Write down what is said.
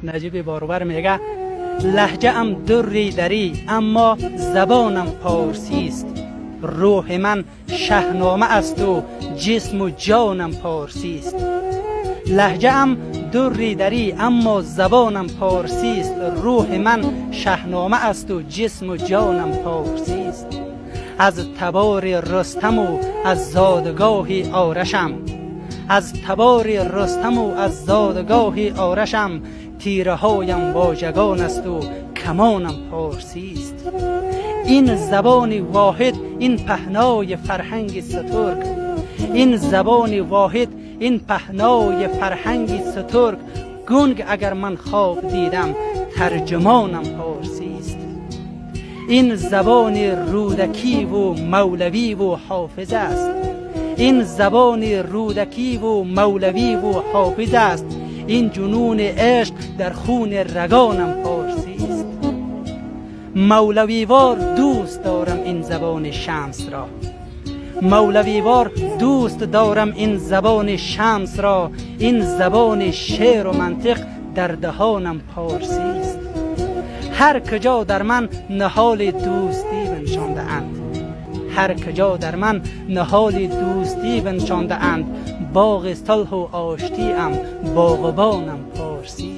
Наҷиб Борвар мега: лаҳҷаам дурри дарӣ, аммо забонам порсист, рӯҳи ман шаҳнома асту ҷисму ҷонам порсист. Лаҳҷаам дурри дарӣ, аммо забонам порсист, рӯҳи ман шаҳнома асту ҷисму ҷонам порсист. Аз табори Рустаму аз зодгоҳи Орашам, аз табори Рустаму аз зодгоҳи Орашам, тираҳоям вожагон асту камонам порсист. Ин забони воҳид, ин паҳнои фарҳанги стурк, ин забони воҳид, ин паҳнои фарҳанги стурк, гунг агар ман хоб дидам, тарҷумонам порсист. Ин забони Рӯдакиву Мавлавиву Ҳофиз аст, ин забони Рӯдакиву Мавлавиву Ҳофиз аст, ин ҷунуни ишқ дар хуни рагонам порсист. Мавлавивор дӯст дорам ин забони Шамсро, мавлавивор дӯст дорам ин забони Шамсро, ин забони шеъру мантиқ дар даҳонам порсист. Ҳар куҷо дар ман ниҳоли дӯстӣ биншондаанд, ҳар куҷо дар ман ниҳоли дӯстӣ биншондаанд, боғи сулҳу оштиам, боғбонам порсист.